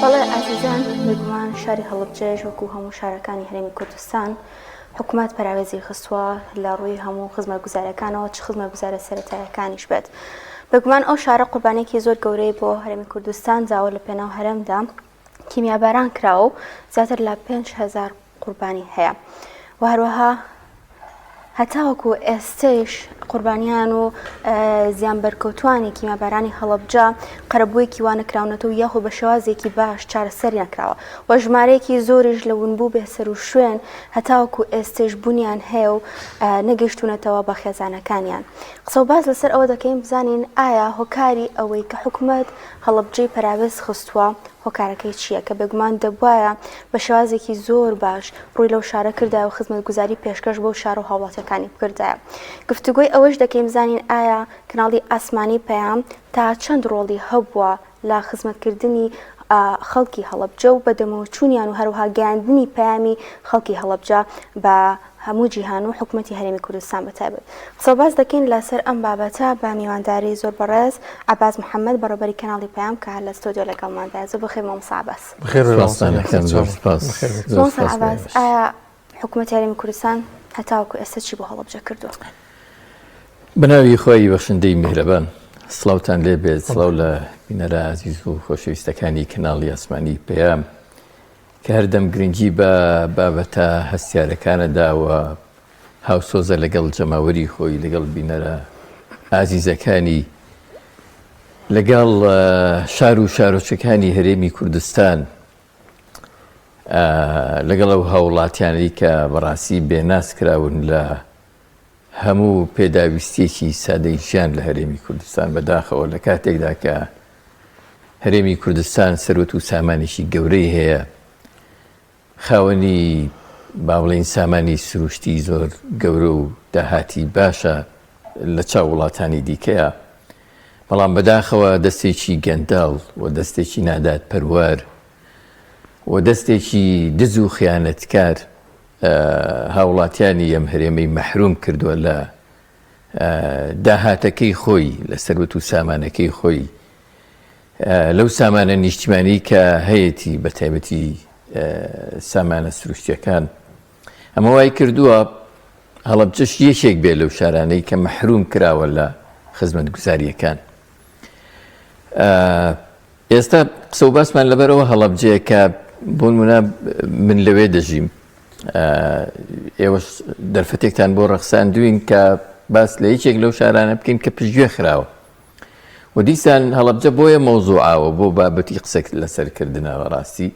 بەڵێ ئازیزان، بێگومان شاری هەڵەبجەیش وەکو هەموو شارەکانی هەرێمی کوردستان حکومەت پەراوێزی خستووە لە ڕووی هەموو خزمەتگوزاریەکانەوە چ خزمەتگوزارە سەرەتایەکانیش بێت. بێگومان ئەو شارە قوربانێکی زۆر گەورەی بۆ هەرێمی کوردستان داوە لە پێناو هەرێمدا کیمیاباران کراوە و زیاتر لە 5000 قوربانی هەیە و هەروەها هەتاوەکو ئێستەیش قوربانیان و زیان بەرکەوتوانی کیمیابارانی هەڵەبجە قەرەبوویەکی وا نەکراونەتەوە یاخود بە شێوازێکی باش چارەسەر نەکراوە و ژمارەیەکی زۆریش لە ونبوو بێ سەروشوێن هەتاوەکو ئێستەیش بوونیان هەیە و نەگەیشتوونەتەوە بە خێزانەکانیان. قسە و باس لەسەر ئەوە دەکەین بزانین ئایا هۆکاری ئەوەی کە حکومەت هەڵەبجەی پەراوێز خستووە هۆکارەکەی چییە؟ کە بێگومان دەبوایە بە شێوازێکی زۆر باش ڕووی لەو شارە کردایە و خزمەتگوزاری پێشکەش بەو شارە و هاوڵاتیەکانی بکردایە. گفتوگۆی ئەوەش دەکەین بزانین ئایا کەناڵی ئاسمانی پەیام تا چەند ڕۆڵی هەبووە لە خزمەتکردنی خەڵکی هەڵەبجە و بەدەمەوەچوونیان و هەروەها گەیاندنی پەیامی خەڵکی هەڵەبجە بە هەموو جیهان و حکومەتی هەرێمی کوردستان بە تایبەت. قسەوباس دەکەین لەسەر ئەم بابەتە بە میوانداری زۆر بەڕێز عەباس محەمەد بەڕێوەبەری کەناڵی پەیام کە هەر لە ستۆدیۆ لەگەڵماندایە. زۆر بەخێر مامۆستا عەباس. بەخێر بێی مامۆستا سپاستان ئەکەم زۆر سپاس. بەخێر بێی. زۆر مامۆستا سپاس بۆ عەباس ئێوەش. ئایا حکومەتی هەرێمی کوردستان هەتاوەکو ئێستا چی بۆ هەڵەبجە کردووە؟ بە ناوی خوای بەخشندەی میهرەبان. سڵاوتان لێ بێت، سڵاو لە بینەرە ئازیز و خۆشەویستەکانی کەناڵی ئاسمانی پەیام. کە هەردەم گرنگی بە بابەتە هەستیارەکانە دا و هاوسۆزە لەگەڵ جەماوەری خۆی، لەگەڵ بینەرە ئازیزەکانی، لەگەڵ شار و شارۆچکەکانی هەرێمی کوردستان، لەگەڵ ئەو هاوڵاتیانەی کە بەڕاستی بێناز کراون لە هەموو پێداویستیەکی سادەی ژیان لە هەرێمی کوردستان بەداخەوە لە کاتێکدا کە هەرێمی کوردستان سەروەت و سامانێکی گەورەی هەیە خاوەنی با بڵێین سامانی سروشتی زۆر گەورە و داهاتی باشە لە چاو وڵاتانی دیکەیە بەڵام بەداخەوە دەستێکی گەندەڵ و دەستێکی نادادپەروەر و دەستێکی دز و خیانەتکار هاوڵاتیانی ئەم هەرێمەی مەحروم کردووە لە داهاتەکەی خۆی، لە سەروەت و سامانەکەی خۆی، لەو سامانە نیشتیمانی کە هەیەتی بە تایبەتی سامانە سروشتیەکان. ئەمە وای کردووە هەڵەبجەش یەکێک بێ لەو شارانەی کە مەحروم کراوە لە خزمەتگوزاریەکان. ئێستا قسە و باسمان لەبەرەوە هەڵەبجەیە کە بۆ نمونە من لەوێ دەژیم ئێوەش دەرفەتێکتان بۆ ڕەخساندوین کە باس لە یەکێک لەو شارانە بکەین کە پشتگوێ خراوە و دیسان هەڵەبجە بۆیە مەوزوعاوە بۆ بابەتی قسە لەسەرکردنە ڕاستی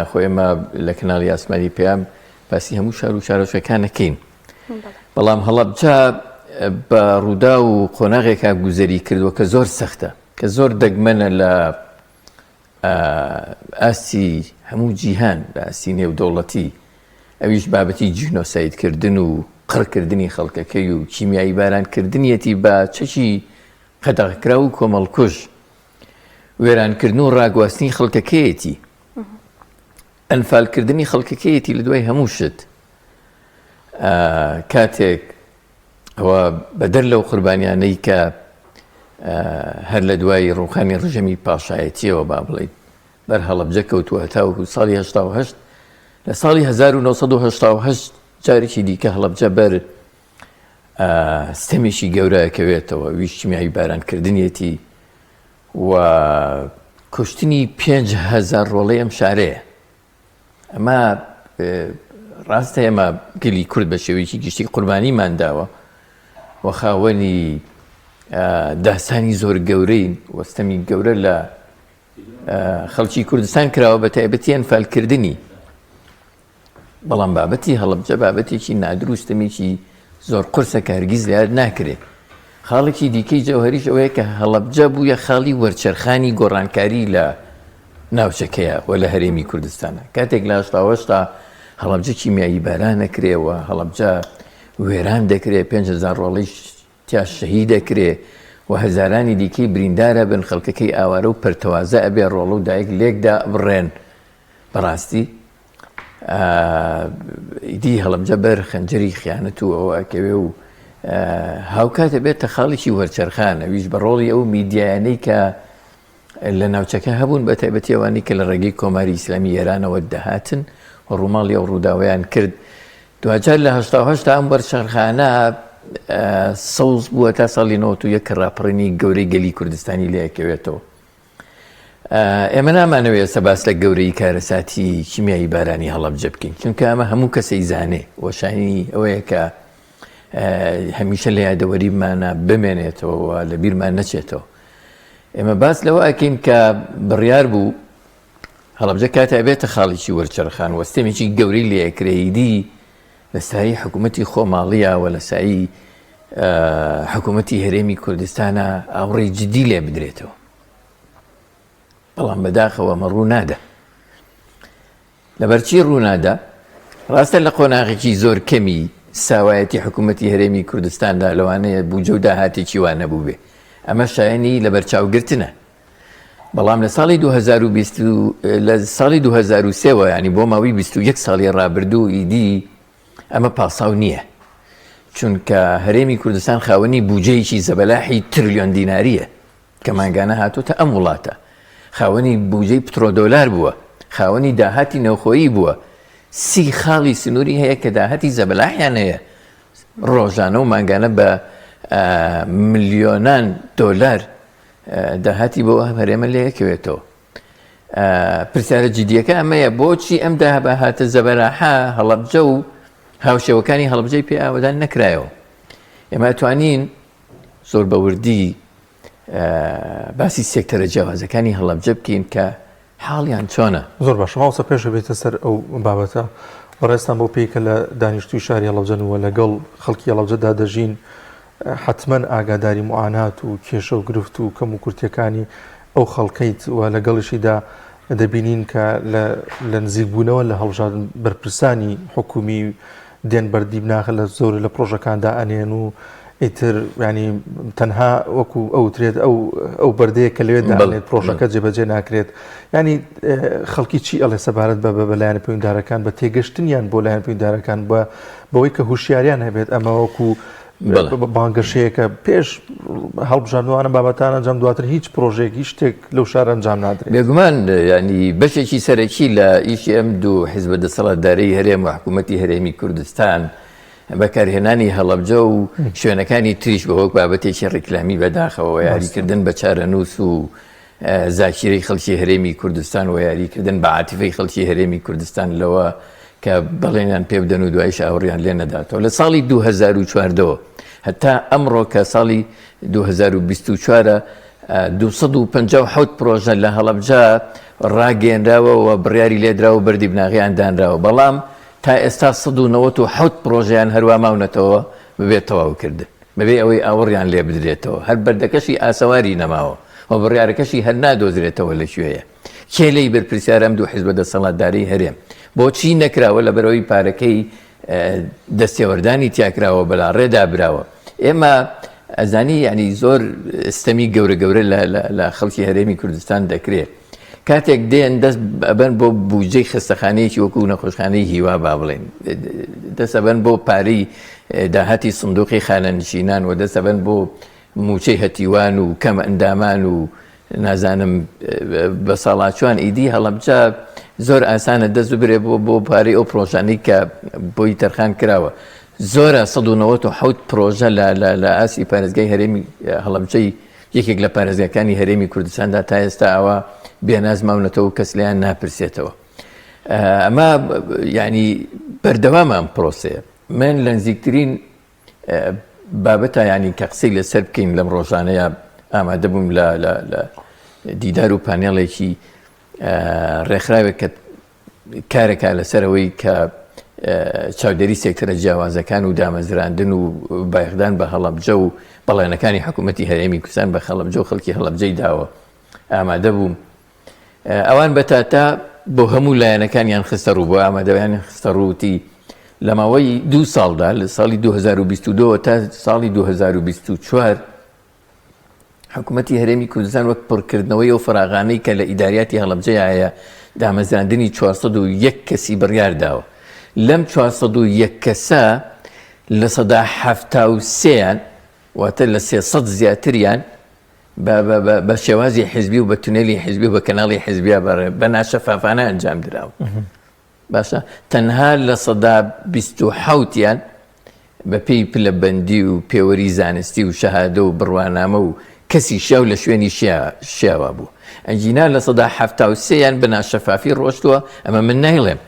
خۆ ئێمە لە کەناڵی ئاسمانی پەیام باسی هەموو شار و شارۆچکەکانەکەین بەڵام هەڵەبجە بە ڕوودا و قۆناغێکا گوزەری کردووە کە زۆر سەختە کە زۆر دەگمەنە لە ئاستی هەموو جیهان لە ئاستی نێودەوڵەتی ئەویش بابەتی جینۆسایدکردن و قڕکردنی خەڵکەکەی و کیمیایی بارانکردنیەتی بە چەکی قەدەغکراو و کۆمەڵکوژ وێرانکردن و ڕاگواستنی خەڵکەکەیەتی ئەنفالکردنی خەڵکەکەیەتی لە دوای هەموو شت کاتێک ئەوە بەدەر لەو قوربانیانەی کە هەر لە دوای ڕووخانی ڕژێمی پاشایەتیەوە با بڵێین بەر هەڵەبجە کەوتووە هەتاوەکو ساڵی 88 لە ساڵی 1988 جارێکی دیکە هەڵەبجە بەر ستەمێکی گەورە ئەکەوێتەوە ویش کیمیاوی بارانکردنیەتی و کوشتنی 5هزار ڕۆڵەی ئەم شارەیە ئەمە ڕاستە ئێمە گەلی کورد بە شێوەیەکی گشتی قوربانیمان داوە و خاوەنی داستانی زۆر گەورەین وەستەمی گەورە لە خەڵکی کوردستان کراوە بە تایبەتی ئەنفالکردنی بەڵام بابەتی هەڵەبجە بابەتێکی نادروست ستەمێکی زۆر قورسە کە هەرگیز لە یاد ناکرێ. خاڵێکی دیکەی جەوهەریش ئەوەیە کە هەڵەبجە بوویە خاڵی وەرچەرخانی گۆڕانکاری لە ناوچەکەیە و لە هەرێمی کوردستانە. کاتێک لە هەشتاوهەشتا هەڵەبجە کیمیایی باران ئەکرێ و هەڵەبجە وێران دەکرێ، 5000 ڕۆڵەی تیا شەهید ئەکرێ و هەزارانی دیکەی بریندار ئەبن، خەڵکەکەی ئاوارە و پەرتەوازە ئەبێ، ڕۆڵە و دایک لێک دائەبڕێن. بەڕاستی ئیدی هەڵەبجە بەر خەنجەری خیانەت و ئەوە ئەکەوێ و هاوکات ئەبێتە خاڵێکی وەرچەرخان، ئەویش بە ڕۆڵی ئەو میدیایانەی کە لە ناوچەکە هەبوون بە تایبەتی ئەوانەی کە لە ڕێگەی کۆماری ئیسلامی ئێرانەوە دەهاتن و ڕووماڵی ئەو ڕووداوەیان کرد. دواجار لە 88 ئەم وەرچەرخانە سەوز بووە تا ساڵی 91 کە ڕاپەڕینی گەورەی گەلی کوردستانی لێکەوێتەوە. ئێمە نامانەوێت ئێستا باس لە گەورەی کارەساتی کیمیایی بارانی هەڵەبجە بکەین چونکە ئەمە هەموو کەسەی زانێ وەشانی ئەوەیە کە هەمیشە لە یادەوەریمانە بمێنێتەوە و لە بیرمان نەچێتەوە ئێمە باس لەوە ئەکەین کە بڕیار بوو هەڵەبجە کاتێ ئەبێتە خاڵێکی وەرچەرخان و ستەمێکی گەورەی لێ ئەکرێ لە سایەی حکوومەتی خۆماڵیە و لە سایەی حکوومەتی هەرێمی کوردستانە ئاوڕی جدی لێ بدرێتەوە بەڵام بەداخەوە ئەمە ڕوو نادا لەبەرچی ڕوونادا؟ ڕاستە لە قۆناغێکی زۆر کەمی ساوایەتی حکوومەتی هەرێمی کوردستاندا لەوانەیە بوجە و داهاتێکی وا نەبووبێ، ئەمە شایەنی لەبەرچاوگرتنە. بەڵام لە ساڵی 2020 لە ساڵی 2003 وە ینی بۆ ماوەی 21 ساڵی ڕابردوو ئیدی ئەمە پاساو نییە چونکە هەرێمی کوردستان خاوەنی بوجەیەکی زەبەلاحی تریلیۆن دیناریە کە مانگانە هاتۆتە ئەم وڵاتە، خاوەنی بوجەی پترۆدۆلار بووە، خاوەنی داهاتی نێوخۆیی بووە، سی خاڵی سنووری هەیە کە داهاتی زەبەلاحیان هەیە، ڕۆژانە و مانگانە بە ملیۆنان دۆلار داهاتی بۆ ئەم هەرێمە لێکەوێتەوە. پرسیارە جدیەکە ئەمەیە بۆچی ئەم داهاتە زەبەلاحە هەڵەبجە و هاوشێوەکانی هەڵەبجەی پێ ئاوەدان نەکرایەوە؟ ئێمە توانین زۆر بە وردی باسی سێکتەرە جیاوازەکانی هەڵەبجە بکەین کە حاڵیان چۆنە. زۆر باشە مامۆستا پێش ئەبێتە سەر ئەو بابەتە بەڕێزتان بەو پێی کە لە دانیشتووی شاری هەڵەبجەن و لەگەڵ خەڵکی هەڵەبجەدا دەژین حەتمەن ئاگاداری موعانات و کێشە و گرفت و کەم و کورتیەکانی ئەو خەڵکەیت و لەگەڵیشیدا دەبینین کە لە نزیکبوونەوە لە هەڵبژاردن بەرپرسانی حکومی دێن بەردی بناغە لە زۆر لە پرۆژەکاندا ئەنێن و ئیتر ینی تەنها وەکو ئەوترێت ئەو ئەو بەردەیە کە لەوێ دانێت پرۆژەکە جێبەجێ ناکرێت ینی خەڵکی چی ئەڵێ سەبارەت بە بە لایەنە پەیوەندارەکان بە تێگەشتنیان بۆ لایەن پەیوەندارەکان بە بەوەی کە هوشیاریان هەبێت ئەمە وەکو بانگەشەیەکە پێش هەڵبژاردنوانە بابەتان ئەنجام دواتر هیچ پرۆژێک هیچ شتێک لەو شار ئەنجام نادرێت. بێگومان ینی بەشێکی سەرەکی لە ئیشی ئەم دوو حیزبە دەسەڵاتدارەی هەرێم و حکوومەتی هەرێمی کوردستان بەکارهێنانی هەڵەبجە و شوێنەکانی تریش بە وەک بابەتێکی ڕیکلامی بەداخەوە یاریکردن بە چارەنووس و زاکیرەی خەڵکی هەرێمی کوردستان و یاریکردن بە عاتیفەی خەڵکی هەرێمی کوردستان لەوە کە بەڵێنیان پێ بدەن و دوایش ئاوڕیان لێ نەداتەوە لە ساڵی 2014ەوە هەتا ئەمڕۆ کە ساڵی 2024 257 پرۆژە لە هەڵەبجە ڕاگەیەنراوە و بڕیاری لێدراوە و بەردی بناغەیان دانراوە بەڵام تا ئێستا 197 پرۆژەیان هەروا ماونەتەوە بەبێ تەواوکردن. بەبێ ئەوەی ئاوڕیان لێ بدرێتەوە، هەر بەردەکەشی ئاسەواری نەماوە و بڕیارەکەشی هەر نادۆزرێتەوە لە کوێیە؟ کێ لێی بەرپرسیارە ئەم دوو حیزبە دەسەڵاتدارەی هەرێم؟ بۆچی نەکراوە لەبەرئەوەی پارەکەی دەستێوەردانی تیاکراوە بەلاڕێدا براوە؟ ئێمە ئەزانی یانی زۆر ستەمی گەورە گەورە لە خەڵکی هەرێمی کوردستان دەکرێت. کاتێک دێن دەست ئەبەن بۆ بودجەی خەستەخانەیەکی وەکو نەخۆشخانەی هیوا با بڵێن دەست ئەبەن بۆ پارەی داهاتی سندوقی خانەنشینان و دەست ئەبەن بۆ موچەی هەتیوان و کەم ئەندامان و نازانم بە ساڵاچوان ئیدی هەڵەبجە زۆر ئاسانە دەست ببرێ بۆ بۆ پارەی ئەو پرۆژانەی کە بۆی تەرخان کراوە زۆرە 1970 پرۆژە لە لە ئاسی پارێزگای هەرێمی هەڵەبجەی یەکێک لە پارێزگاکانی هەرێمی کوردستاندا تا ئێستا ئەوە بێناز ماونەتەوە و کەس لێیان ناپرسێتەوە. ئەمە یعنی بەردەوامە ئەم پرۆسەیە. من لە نزیکترین بابەتە ینی کە قسەی لەسەر بکەین لەم ڕۆژانەیە ئامادە بووم لە لە دیدار و پانێڵێکی ڕێکخراوێک کە کارەکا لەسەر ئەوەی کە چاودێری سێکتەرە جیاوازەکان و دامەزراندن و بایەخدان بە هەڵەبجە و بەڵێنەکانی حکوومەتی هەرێمی کوردستان بە هەڵەبجە و خەڵکی هەڵەبجەی داوە ئامادە بووم ئەوان بە تاتا بۆ هەموو لایەنەکانیان خستە ڕوو بۆ ئامادەیان خستە ڕووتی لە ماوەی دوو ساڵدا لە ساڵی 2022 تا ساڵی 2024 حکومەتی هەرێمی کوردستان وەک پڕکردنەوەی ئەو فەراغانەی کە لە ئیداریاتی هەڵەبجەیا هەیە دامەزراندنی 401 کەسی بڕیار داوە لەم 401 کەسە لە سەدا 73یان واتە لە 300 زیاتریان بە شێوازی حزبی و بە تونێلی حزبی و بە کەناڵی حزبیا بەڕێ بە ناشەفافانە ئەنجام دراوە. باشە تەنها 27%یان بە پێی پلەبەندی و پێوەری زانستی و شەهادە و بڕوانامە و کەسی شیاو لە شوێنی شیاوا بوو. ئەگینا 73%یان بە ناشەفافی ڕۆشتووە، ئەمە من نایڵێم.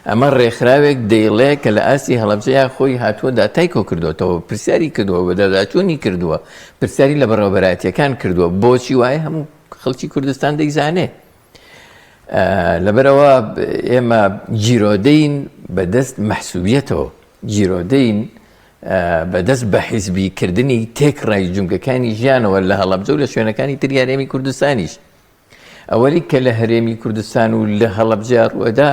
ئەمە ڕێکخراوێک دەیڵێ کە لە ئاستی هەڵەبجەیا خۆی هاتووە داتای کۆ کردووەتەوە، پرسیاری کردووە، بەدواداچوونی کردووە، پرسیاری لە بەڕێوەبەرایەتییەکان کردووە، بۆچی وایە هەموو خەڵکی کوردستان دەیزانێ. لەبەرئەوە ئێمە گیرۆدەین بەدەست مەحسوبیەتەوە، گیرۆدەین بەدەست بە حیزبی کردنی تێکڕای جومگەکانی ژیانەوە لە هەڵەبجە و لە شوێنەکانی تری هەرێمی کوردستانیش. ئەوەی کە لە هەرێمی کوردستان و لە هەڵەبجە ڕووەدا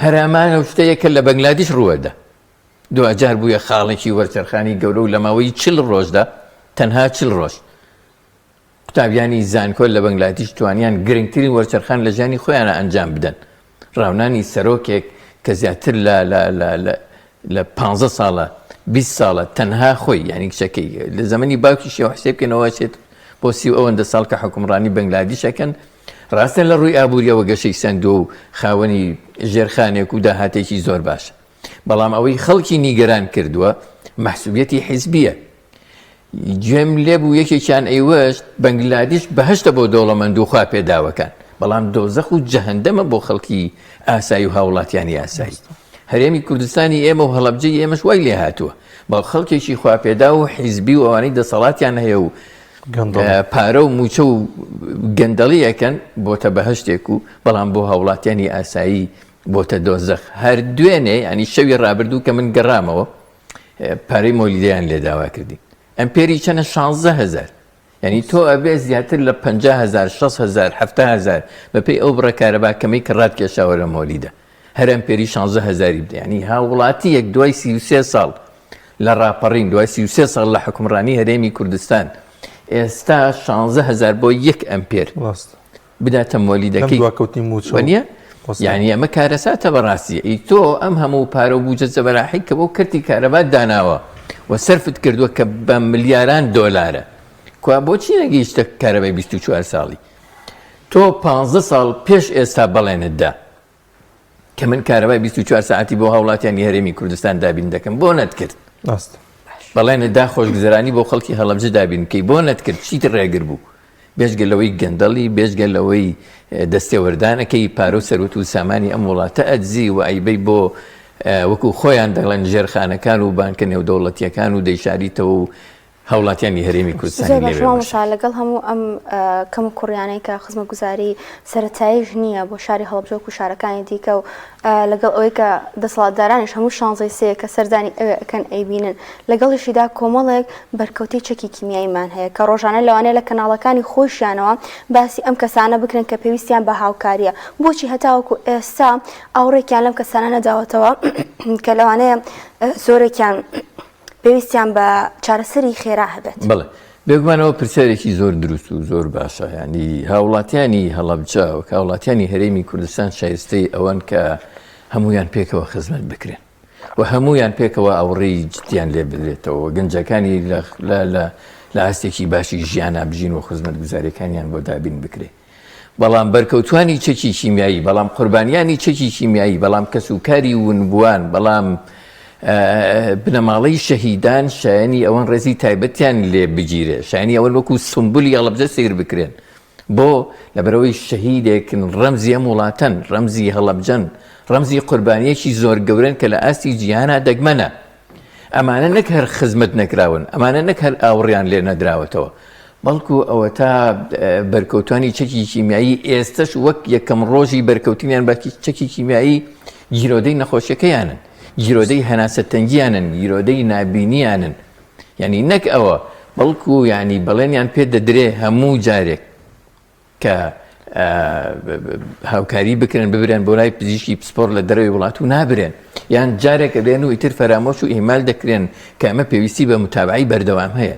هەرامانە و شتەیە کە لە بەنگلادیش ڕووەدا. دواجار بوویە خاڵێکی وەرچەرخانی گەورە و لە ماوەی 40 ڕۆژدا تەنها 40 ڕۆژ قوتابیانی زانکۆ لە بەنگلادیش توانیان گرنگترین وەرچەرخان لە ژیانی خۆیانا ئەنجام بدەن، ڕاونانی سەرۆکێک کە زیاتر لە لە لە لە لە پانزە ساڵە 20 ساڵە تەنها خۆی یانی کچەکەی لە زەمەنی باوکیشیەوە حسێب بکەنەوە ئەچێت بۆ سی و ئەوەندە ساڵ کە حوکمڕانی بەنگلادیش ئەکەن ڕاستە لە ڕووی ئابووریەوە گەشەی سەندووە و خاوەنی ژێرخانێک و داهاتێکی زۆر باشە بەڵام ئەوەی خەڵکی نیگەران کردووە مەحسوبیەتی حیزبیە گوێم لێبوو یەکێکیان ئەیوەشت بەنگلادیش بەهەشتە بۆ دەوڵەمەند و خوا پێداوەکان بەڵام دۆزەخ و جەهەندەمە بۆ خەڵکی ئاسایی و هاوڵاتیانی ئاسایی هەرێمی کوردستانی ئێمە و هەڵەبجەی ئێمەش وای لێ هاتووە بەڵ خەڵکێکی خواپێدا و حیزبی و ئەوانەی دەسەڵاتیان هەیە و پارە و موچە و گەندەڵی ئەکەن بۆتە بەهشتێک و بەڵام بۆ هاوڵاتیانی ئاسایی بۆتە دۆزەخ هەر دوێنێ ینی شەوی ڕابردوو کە من گەڕامەوە پارەی مۆلیدەیان لێ داوا کردین ئەمپێری چەنە 16 هزار یعنی تۆ ئەبێ زیاتر لە 50 هزار 6 هزار 7 هزار بەپێی ئەو بڕە کارەبا کەمەی کە ڕات کێشاوە لە مۆلیدە هەر ئەمپێری 16 هزاری بدە ینی هاوڵاتی یەک دوای 33 ساڵ لە ڕاپەڕین دوای 33 ساڵ لە حکومڕانی هەرێمی کوردستان ئێستا 16 هزار بۆ یەک ئەمپێر ڕاست بداتە مۆلیدەکەی دواکەوتنی مووچە وەنیە یعنی ئەمە کارەساتە بەڕاستی ئی تۆ ئەم هەموو پارە و بوجە زەبەلاحی کە بۆ کەرتی کارەبات داناوە و سەرفت کردووە کە بە ملیاران دۆلارە کوا بۆچی نەگەیشتە کارەبای 24 ساڵی تۆ 15 ساڵ پێش ئێستا بەڵێنت دا کە من کارەبای 24 ساعتی بۆ هاوڵاتیانی هەرێمی کوردستان دابین دەکەم بۆ نەتکرد ڕاست بەڵێنت دا خۆشگوزەرانی بۆ خەڵکی هەڵەبجە دابین بکەی بۆ نەتکرد چیت ڕێگر بوو بێجگە لەوەی گەندەڵی، بێجگە لەوەی دەستێوەردانەکەی پارە و سەروەت و سامانی ئەم وڵاتە ئەدزی و ئەیبەی بۆ وەکو خۆیان دەڵێن ژێرخانەکان و بانکە نێودەوڵەتییەکان و دەیشاریتەوە و هاوڵاتیانی هەرێمی کوردستانی زۆر لێ باشە بێبەش. مامۆستا لەگەڵ هەموو ئەم کەم و کوڕیانەی کە خزمەتگوزاری سەرەتاییش نییە بۆ شاری هەڵەبجە وەکو شارەکانی دیکە و لەگەڵ ئەوەی کە دەسەڵاتدارانیش هەموو شانزەی سێ کە سەردانی ئەوێ ئەکەن ئەیبینن، لەگەڵیشیدا کۆمەڵێک بەرکەوتەی چەکی کیمیاییمان هەیە کە ڕۆژانە لەوانەیە لە کەناڵەکانی خۆیشیانەوە باسی ئەم کەسانە بکرێن کە پێویستیان بە هاوکارییە، بۆچی هەتاوەکو ئێستا ئاوڕێکیان لەم کەسانە نەداوەتەوە کە لەوانەیە زۆرێکیان پێویستیان بە چارەسەری خێرا هەبێت؟ بەڵێ بێگومان ئەوە پرسیارێکی زۆر دروست و زۆر باشە یانی هاوڵاتیانی هەڵەبجە و هاوڵاتیانی هەرێمی کوردستان شایستەی ئەوەن کە هەمویان پێکەوە خزمەت بکرێن و هەمویان پێکەوە ئەوڕی جدیان لێ بدرێتەوە گەنجەکانی لە ئاستێکی باشی ژیانە بژین و خزمەت گوزاریەکانیان بۆ دابین بکرێت بەڵام بەرکەوتوانی چەکی کیمیایی، بەڵام قوربانیانی چەکی کیمیایی، بەڵام کەسوکاری ونبووان، بەڵام بنەماڵەی شەهیدان شایەنی ئەوەن ڕێزی تایبەتیان لێ بگیرێ، شایەنی ئەوەن وەکو سومبولی هەڵەبجە سەیر بکرێن. بۆ؟ لەبەرئەوەی شەهیدێکن ڕەمزی ئەم وڵاتەن، ڕەمزی هەڵەبجەن، ڕەمزی قوربانییەکی زۆر گەورەن کە لە ئاستی جیهانا دەگمەنە. ئەمانە نەک هەر خزمەت نەکراون، ئەمانە نەک هەر ئاوڕیان لێ نەدراوەتەوە، بەڵکو ئەوەتا بەرکەوتوانی چەکی کیمیایی ئێستەش وەک یەکەم ڕۆژی بەرکەوتنیان بە چەکی کیمیایی گیرۆدەی نەخۆشیەکەیانن، گیرۆدەی هەناسە تەنگیانن، گیرۆدەی نابینیانن. یعنی نەک ئەوە، بەڵکو یعنی بەڵێنیان پێ دەدرێ هەموو جارێک کە هاوکاری بکرێن ببرێن بۆ لای پزیشکی پسپۆر لە دەرەوەی وڵات و نابرێن یان جارێک ئەبێن و ئیتر فەرامۆش و ئیهمال دەکرێن کە ئەمە پێویستی بە متابعی بەردەوام هەیە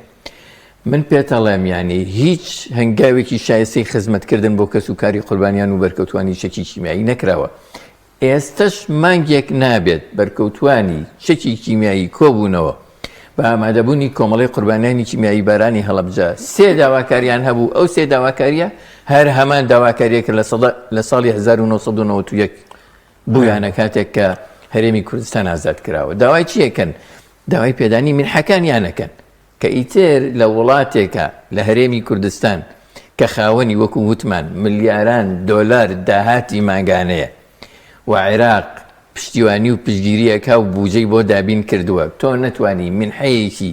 من پێتەڵێم ینی هیچ هەنگاوێکی شایستەی خزمەتکردن بۆ کەس و کاری قوربانیان و بەرکەوتوانی چەکی کیمیایی نەکراوە ئێستەش مانگێک نابێت بەرکەوتوانی چەکی کیمیایی کۆبوونەوە. بە ئامادەبوونی کۆمەڵەی قوربانیانی کیمیایی بارانی هەڵەبجە سێ داواکاریان هەبوو، ئەو سێ داواکارییە هەر هەمان داواکارییە کە لە ساڵی 1991 بوویانە کاتێک کە هەرێمی کوردستان ئازاد کراوە. داوای چی ئەکەن؟ داوای پێدانی مینحەکانیان ئەکەن کە ئیتر لە وڵاتێکە لە هەرێمی کوردستان کە خاوەنی وەکو وتمان ملیاران دۆلار داهاتی مانگانەیە و عێراق پشتیوانی و پشتگیری ئەکا و بوجەی بۆ دابین کردووە تۆ نەتوانی مینحەیەکی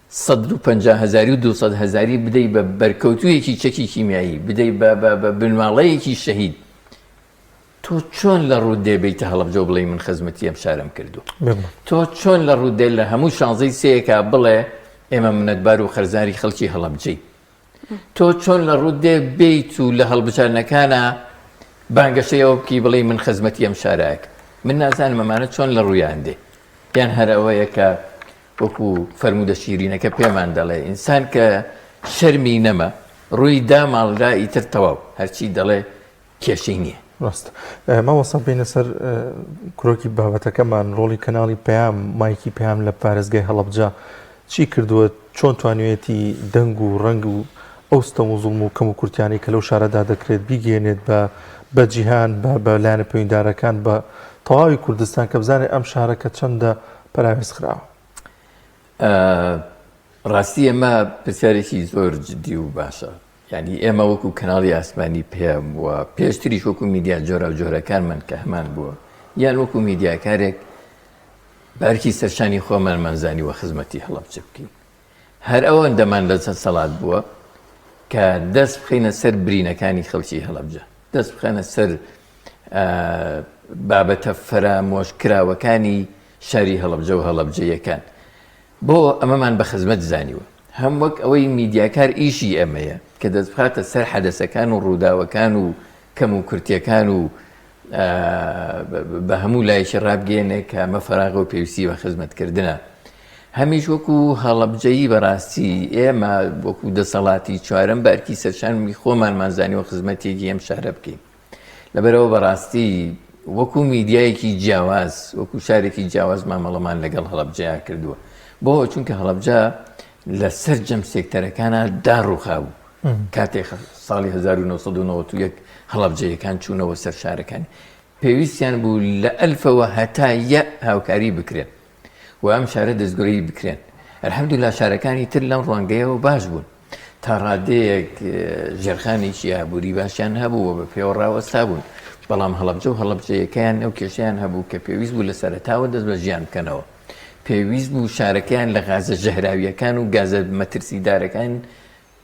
150 هەزاری و 200 هەزاری بدەی بە بەرکەوتوویەکی چەکی کیمیایی بدەی بە بە بە بنماڵەیەکی شەهید تۆ چۆن لە ڕووت دێ بێیتە هەڵەبجە و بڵێی من خزمەتی ئەم شارەم کردووە تۆ چۆن لە ڕووت دێ لە هەموو شانزەی سێیەکا بڵێ ئێمە منەتبار و قەرزاری خەڵکی هەڵەبجەی تۆ چۆن لە ڕووت دێ بێیت و لە هەڵبژاردنەکانا بانگەشەی ئەوە بکەی بڵێی من خزمەتی ئەم شارەکەم من نازانم ئەمانە چۆن لە ڕوویان دێ یان هەر ئەوەیە کە وەکو فەرموودە شیرینەکە پێمان دەڵێ ئینسان کە شەرمی نەما ڕووی داماڵرا ئیتر تەواو هەرچی دەڵێ کێشەی نییە. ڕاستە مامۆستا بینە سەر کرۆکی بابەتەکەمان ڕۆڵی کەناڵی پەیام مایکی پەیام لە پارێزگای هەڵەبجە چی کردووە چۆن توانیویەتی دەنگ و ڕەنگ و ئەو ستەم و زوڵم و کەم و کورتیانەی کە لەو شارەدا دەکرێت بیگەێنێت بە بە جیهان بە بە لایەنە پەیوەندیدارەکان بە تەواوی کوردستان کە بزانێت ئەم شارە کە چەندە پەراوێز خراوە. ڕاستی ئەمە پرسیارێکی زۆر جدی و باشە یانی ئێمە وەکو کەناڵی ئاسمانی پەیام و پێشتریش وەکو میدیا جۆراوجۆرەکانمان کە هەمان بووە یان وەکو میدیاکارێک بارکی سەرشانی خۆمانمان زانیوە خزمەتی هەڵەبجە بکەین هەر ئەوەندەمان لە دەسەڵات بووە کە دەست بخەینە سەر برینەکانی خەڵکی هەڵەبجە دەست بخەنە سەر بابەتە فەرامۆش کراوەکانی شاری هەڵەبجە و هەڵەبجەیەکان بۆ ئەمەمان بە خزمەت زانیوە؟ هەم وەک ئەوەی میدیاکار ئیشی ئەمەیە کە دەستبخاتە سەر حەدەسەکان و ڕووداوەکان و کەموکورتیەکان و بە هەموو لایەکی ڕابگەیەنێ کە ئەمە فەراغە و پێویستی بە خزمەتکردنە. هەمیش وەکو هەڵەبجەیی بەڕاستی ئێمە وەکو دەسەڵاتی چوارەم بە ئەرکی سەرشانمی خۆمانمان زانیوە خزمەتێکی ئەم شارە بکەین. لەبەرئەوە بەڕاستی وەکو میدیایەکی جیاواز وەکو شارێکی جیاواز مامەڵەمان لەگەڵ هەڵەبجەیا کردووە بۆ چونکە هەڵەبجە لە سەرجەم سێکتەرەکانە داڕوخابوو کاتێک ساڵی 1991 هەڵەبجەیەکان چوونەوە سەر شارەکانی پێویستیان بوو لە ئەلفەوە هەتا یە هاوکاری بکرێن و ئەم شارە دەستگۆری بکرێن الحمدلله شارەکانی تر لەم ڕوانگەیەوە باش بوون تا ڕادەیەک ژێرخانێکی ئابووری باشیان هەبوو و بە پێوە ڕاوەستا بوون بەڵام هەڵەبجە و هەڵەبجەیەکەیان ئەو کێشەیان هەبوو کە پێویست بوو لە سەرەتاوە دەست بە ژیان بکەنەوە پێویست بوو شارەکەیان لە غازە ژەهراویەکان و گازە مەترسیدارەکان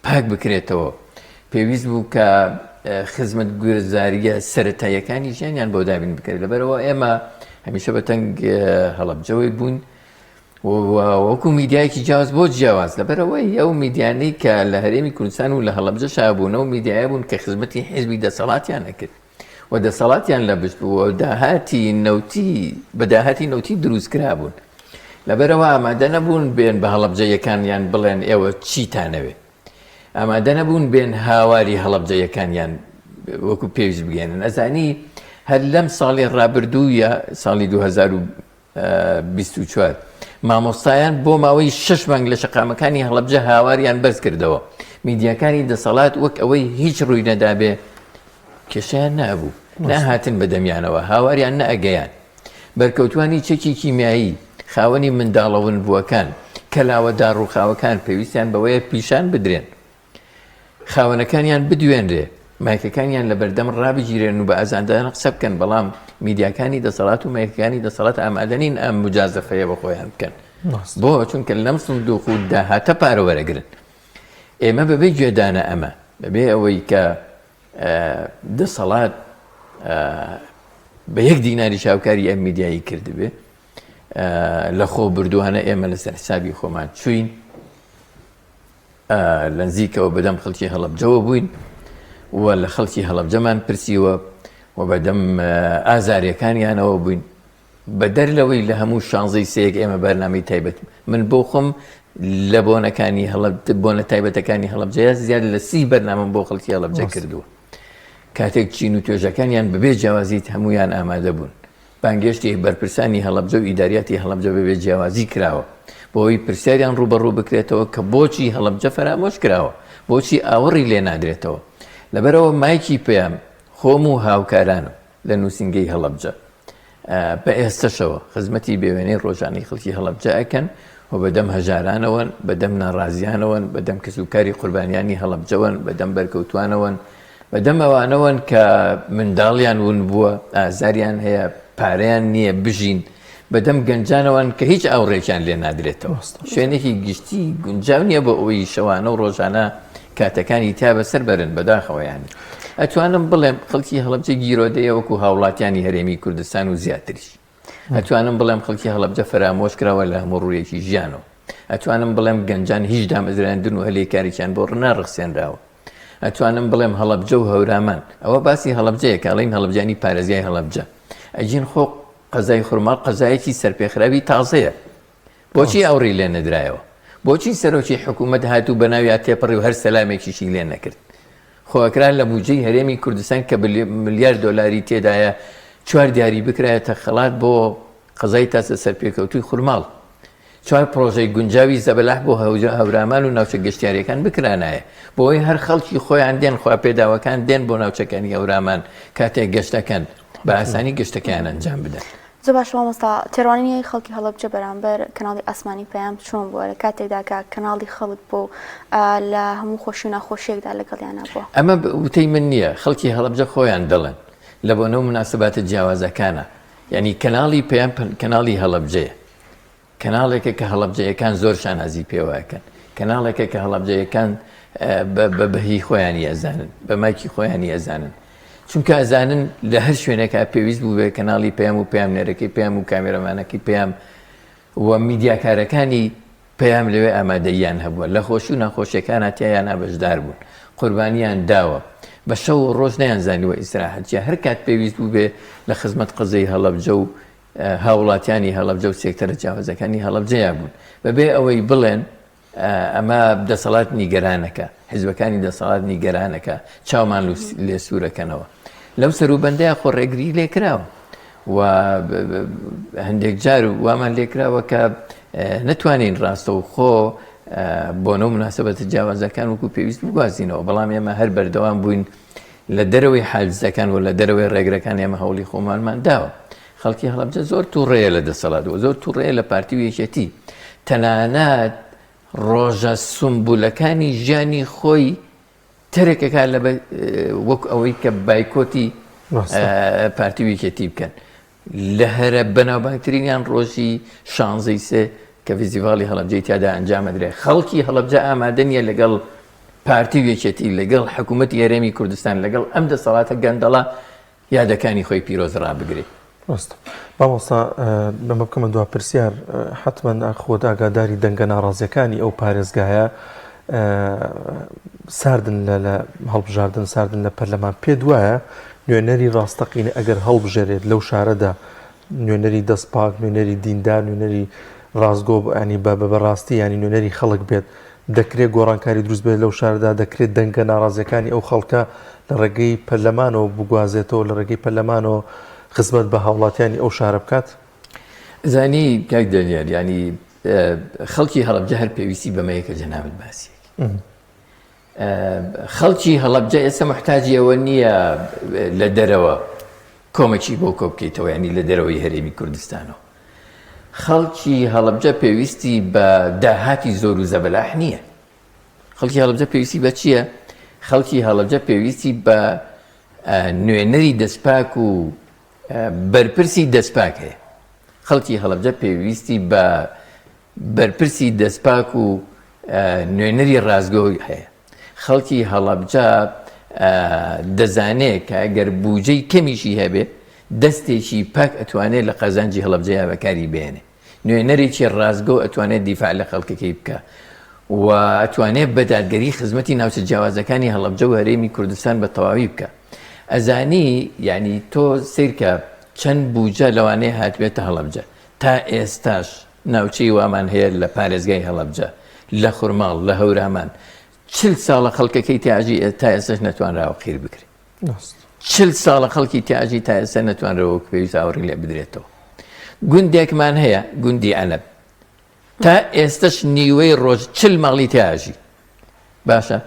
پاک بکرێتەوە پێویست بوو کە خزمەت گوزاریە سەتاییەکانی ژیانیان بۆ دابین بکرێت لەبەرەوە ئێمە هەمیشە بە تەنگ هەڵەبجەوەی بوون وەکو میدیایەکی جیاواز بۆ جیاواز لەبەرئەوەی ئەو میدیانەی کە لە هەرێمی کوردستان و لە هەڵەبجە شابوون ئەو میدیایە بوون کە خزمەتی حیزبی دەسەڵاتیان ئەکرد و دەسەڵاتیان لە بشت بوو و داهاتی نەوتی بە داهاتی نەوتی دروست کرابوون لەبەرەوە ئامادە نەبوون بێن بە هەڵەبجەیەکانیان بڵێن ئێوە چیتانەوێ ئامادە نەبوون بێن هاواری هەڵەبجەیەکانیان وەکو پێویست بگەێنن ئەزانی هەر لەم ساڵی ڕابردوویە ساڵی 2000 24 مامۆستایان بۆ ماوەی شەش مانگ لە شەقامەکانی هەڵەبجە هاواریان بەرز کردەوە میدیاکانی دەسەڵات وەک ئەوەی هیچ ڕووی نەدابێ کێشیان نابوو ناهاتن بە دەمیانەوە هاواریان نەئەگەیان بەرکەوتوانی چەکی کیمیایی خاوەنی منداڵە ونبووەکان کەلاوە داڕووخاوەکان پێویستیان بەوەیە پیشان بدرێن خاوەنەکانیان بدوێنرێ، مایکەکانیان لەبەردەم ڕابگیرێن و بە ئازادانە قسە بکەن، بەڵام میدیاکانی دەسەڵات و مایکەکانی دەسەڵات ئامادە نین ئەم موجازەفەیە بە خۆیان بکەن. بۆ؟ چونکە لەم سندوق و داهاتە پارە وەرەگرن. ئێمە بەبێ گوێدانە ئەمە، بەبێ ئەوەی کە دەسەڵات بە یەک دیناریش هاوکاری ئەم میدیایی کردبێ، لە خۆ بردووانە ئێمە لەسەر حسابی خۆمان چوین، لە نزیکەوە بەدەم خەڵکی هەڵەبجەوە بووین و لە خەڵکی هەڵەبجەمان پرسیوە و بەدەم ئازاریەکانیانەوە بووین بەدەر لەوەی لە هەموو شانزەی سەیەک ئێمە بەرنامەی تایبەت من بۆ خۆم لە بۆنەکانی هەڵب بۆنە تایبەتەکانی هەڵەبجەیە زیاد لە سی بەرنامەم بۆ خەڵکی هەڵەبجە کردووە کاتێک چین و توێژەکانیان بەبێ جیاوازیت هەمویان ئامادە بوون. بانگێشتی بەرپرسانی هەڵەبجە و ئیداریاتی هەڵەبجە بەبێ جیاوازی کراوە بۆ ئەوەی پرسیاریان ڕووبەڕوو بکرێتەوە کە بۆچی هەڵەبجە فەرامۆش کراوە، بۆچی ئاوڕی لێ نادرێتەوە. لەبەرئەوە مایکی پەیام خۆم و هاوکارانم لە نووسینگەی هەڵەبجە بە ئێستەشەوە خزمەتی بێوێنەی ڕۆژانەی خەڵکی هەڵەبجە ئەکەن و بەدەم هەژارانەوەن، بەدەم ناڕازیانەوەن، بەدەم کەسوکاری قوربانیانی هەڵەبجەوەن، بەدەم بەرکەوتوانەوەن، بەدەم ئەوانەوەن کە منداڵیان ون بووە، ئازاریان هەیە، پارەیان نییە بژین، بەدەم گەنجانەوەن کە هیچ ئاوڕێکیان لێ نادرێتەوە. شوێنێکی گشتی گونجاو نییە بۆ ئەوەی شەوانە و ڕۆژانە کاتەکانی تیا بەسەر بەرن، بەداخەوە یانی ئەتوانم بڵێم خەڵکی هەڵەبجە گیرۆدەیە وەکو هاوڵاتیانی هەرێمی کوردستان و زیاتریش. ئەتوانم بڵێم خەڵکی هەڵەبجە فەرامۆش کراوە لە هەموو ڕوویەکی ژیانەوە. ئەتوانم بڵێم گەنجان هیچ دامەزراندن و هەلێ کارێکیان بۆ ڕناڕەخسێنراوە. ئەتوانم بڵێم هەڵەبجە و هەورامان، ئەوە باسی هەڵەبجەیە کە ئەڵێین هەڵەبجانی پارێزگای هەڵەبجە. ئەگین خۆ قەزای خورماڵ قەزایەکی سەرپێخراوی تازەیە. بۆچی ئاوڕی لێ نەدرایەوە؟ بۆچی سەرۆکی حکوومەت هات و بەناویا تێپەڕی و هەر سەلامێکیشی لێ نەکرد؟ خۆ ئەکرا لە بوجەی هەرێمی کوردستان کە ملیار دۆلاری تێدایە چوار دیاری بکرایەتە خەڵات بۆ قەزای تاسە سەرپێکەوتووی خورماڵ. چوار پڕۆژەی گونجاوی زەبەلاح بۆ هەورامان و ناوچە گەشتیاریەکان بکرانایە بۆ ئەوەی هەر خەڵکی خۆیان دێن خواپێداوەکان دێن بۆ ناوچەکانی هەورامان کاتێک گەشت دەکەن بە ئاسانی گەشتەکەیان ئەنجام بدەن. زۆر باشە مامۆستا، تێڕوانینی خەڵکی هەڵەبجە بەرامبەر کەناڵی ئاسمانی پەیام چۆن بووە لە کاتێکدا کە کەناڵی خەڵک بووە و لە هەموو خۆشی و ناخۆشیەکدا لەگەڵیانا بووە؟ ئەمە وتەی من نییە، خەڵکی هەڵەبجە خۆیان دەڵێن لە بۆنە و موناسباتە جیاوازەکانا، یانی کەناڵی پەیام کەناڵی هەڵەبجەیە، کەناڵێکە کە هەڵەبجەیەکان زۆر شانازی پێوە ئەکەن، کەناڵێکە کە هەڵەبجەیەکان بە بەهی خۆیانی ئەزانن، بە مایکی خۆیانی ئەزانن، چونکە ئەزانن لە هەر شوێنێکا پێویست بووبێ کەناڵی پەیام و پەیامنێرەکەی پەیام و کامێرەمانەکەی پەیام و میدیاکارەکانی پەیام لەوێ ئامادەییان هەبووە، لە خۆشی و ناخۆشیەکانا تیایانا بەشدار بوون، قوربانیان داوە، بە شەو و ڕۆژ نەیانزانیوە ئیسراحەت چیە، هەر کات پێویست بووبێ لە خزمەت قەزەی هەڵەبجە و هاوڵاتیانی هەڵەبجە و سێکتەرە جیاوازەکانی هەڵەبجەیا بوون، بەبێ ئەوەی بڵێن ئەمە دەسەڵات نیگەرانەکە، حیزبەکانی دەسەڵات نیگەرانەکە، چاومان لێ سوورەکەنەوە. لەو سەروبەندەیا خۆ ڕێگری لێ کراوە و هەندێک جار وامان لێ کراوە کە نەتوانین ڕاستەوخۆ بۆنە و مناسبەتە جیاوازەکان وەکو پێویست بگوازینەوە، بەڵام ئێمە هەر بەردەوام بووین لە دەرەوەی حاجزەکان و لە دەرەوەی ڕێگرەکان ئێمە هەوڵی خۆمانمان داوە. خەڵکی هەڵەبجە زۆر تووڕەیە لە دەسەڵات و زۆر تووڕەیە لە پارتی و یەکێتی. تەنانەت ڕۆژە سومبولەکانی ژیانی خۆی تەرکەکە لە وەک ئەوەی کە بایکۆتی پارتی و یەکێتی بکەن. لە هەرە بەناوبانگترینیان ڕۆژی شانزەی سێ کە فیستیڤاڵی هەڵەبجەی تیادا ئەنجام ئەدرێ، خەڵکی هەڵەبجە ئامادە نییە لەگەڵ پارتی و یەکێتی، لەگەڵ حکوومەتی هەرێمی کوردستان، لەگەڵ ئەم دەسەڵاتە گەندەڵە یادەکانی خۆی پیرۆز ڕابگرێ. ڕاستە مامۆستا بەمە بکەمە دوا پرسیار، حەتمەن خۆت ئاگاداری دەنگە ناڕازیەکانی ئەو پارێزگایە ساردن لە لە هەڵبژاردن ساردن لە پەرلەمان پێت وایە نوێنەری ڕاستەقینە ئەگەر هەڵبژێرێت لەو شارەدا نوێنەری دەست پاک نوێنەری دیندار نوێنەری ڕاستگۆ ینی بە بەڕاستی ینی نوێنەری خەڵک بێت دەکرێت گۆڕانکاری دروست بێت لەو شاردا دەکرێت دەنگە ناڕازیەکانی ئەو خەڵکە لە ڕێگەی پەرلەمانەوە بگوازێتەوە لە ڕێگەی پەرلەمانەوە خزمەت بە هاوڵاتیانی ئەو شارە بکات؟ زانی کاک دەنیار ینی خەڵکی هەڵەبجە هەر پێویستی بەمەیە کە جەنابت باسی خەڵکی هەڵەبجە ئێستا محتاجی ئەوە نییە لە دەرەوە کۆمەکی بۆ کۆ بکەیتەوە ینی لە دەرەوەی هەرێمی کوردستانەوە خەڵکی هەڵەبجە پێویستی بە داهاتی زۆر و زەبەلاح نییە خەڵکی هەڵەبجە پێویستی بە چییە؟ خەڵکی هەڵەبجە پێویستی بە نوێنەری دەستپاک و بەرپرسی دەستپاک هەیە. خەڵکی هەڵەبجە پێویستی بە بەرپرسی دەستپاک و نوێنەری ڕاستگۆ هەیە. خەڵکی هەڵەبجە دەزانێ کە ئەگەر بوجەی کەمیشی هەبێ دەستێکی پاک ئەتوانێ لە قازانجی هەڵەبجەیا بەکاری بێنێ. نوێنەرێکی ڕاستگۆ ئەتوانێت دیفاع لە خەڵکەکەی بکا و ئەتوانێت بە دادگەری خزمەتی ناوچە جیاوازەکانی هەڵەبجە و هەرێمی کوردستان بە تەواوی بکا. ئەزانی یعنی تۆ سەیرکە چەند بوجە لەوانەیە هاتبێتە هەڵەبجە تا ئێستاش ناوچەی وامان هەیە لە پارێزگای هەڵەبجە لە خورماڵ لە هەورامان چل ساڵە خەڵکەکەی تاژی تا ئێستاش نەتوانراوە قیر بکرێت. چل ساڵە خەڵکی تیاژی تا ئێستا نەتوانرەوە وەک پێویست ئاوڕی لێ بدرێتەوە. گوندێکمان هەیە گوندی عەنەب تا ئێستش نیوەی ڕۆژ چل ماڵی تیاژی باشە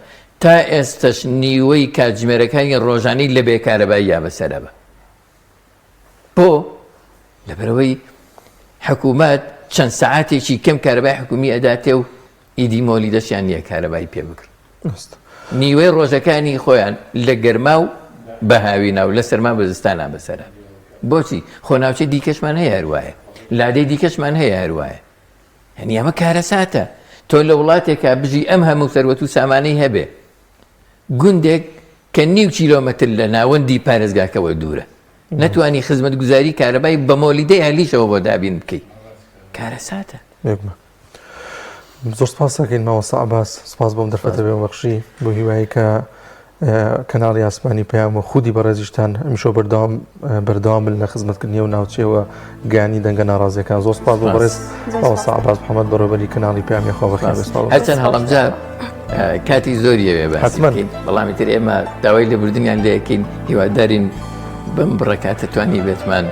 تا ئێستش نیوەی کاتژمێرەکانی ڕۆژانی لە بێ کارەبایی یا بەسەرە بە بۆ لەبەرەوەی حکوومەت چەند سەعاتێکی کەم کارەبای حکومی ئەداتێ و ئیدی مۆلیدەشیان نییە کارەبای پێ بکڕن. نیوەی ڕۆژەکانی خۆیان لە گەرما و بە هاوینا و لە سەرما بە زستانا بەسەرە. بۆچی؟ خۆ ناوچەی دیکەشمان هەیە هەروایە. لادێی دیکەشمان هەیە هەروایە. یعنی ئەمە کارەساتە. تۆ لە وڵاتێکا بژی ئەم هەموو سەروەت و سامانەی هەبێ. گوندێک کە نیو کیلۆمەتر لە ناوەندی پارێزگاکەوە دوورە. نەتوانی خزمەتگوزاری کارەبای بە مۆلیدەی ئەهلیشەوە بۆ دابین بکەی. کارەساتە. بێگومان. زۆر سپاس دەکەین مامۆستا عەباس سپاس بۆم دەرفەتە بێ بەخشی بۆ هیوایی کە کەناڵی ئاسمانی پەیام و خودی بەڕێزیشتان هەمیشە بەردەوام بەردەوام بن لە خزمەتکردنی و ناوچەوە گانی دەنگە ناڕازیەکان زۆر سپاس بۆ بەڕێز مامۆستا عەباس محەممەد بەڕێوەبەری کەناڵی پەیامی خوا بەخێر بێت. سپاس. هەرچەند هەڵەبجە کاتی زۆری ئەوێ باسی حەتمەن. بکەین بەڵام ئیتر ئێمە داوای لێبوردنیان لێ ئەکەین هیوادارین بەم بڕە کاتە توانی بێتمان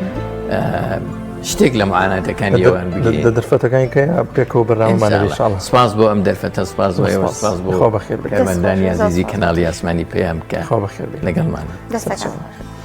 شتێک لە معاناتەکانی ئەوان بگرین لە دەرفەتەکانی کە پێکەوە بەرنامەمان هەبێ ئینشاڵڵا. سپاس بۆ ئەم دەرفەتە سپاس بۆ ئێوە سپاس بۆ خوا بەخێر بێت. کارمەندانی ئازیزی کەناڵی ئاسمانی پەیام کە خوا بەخێر بێت. لەگەڵمان. دەستەکان خۆش.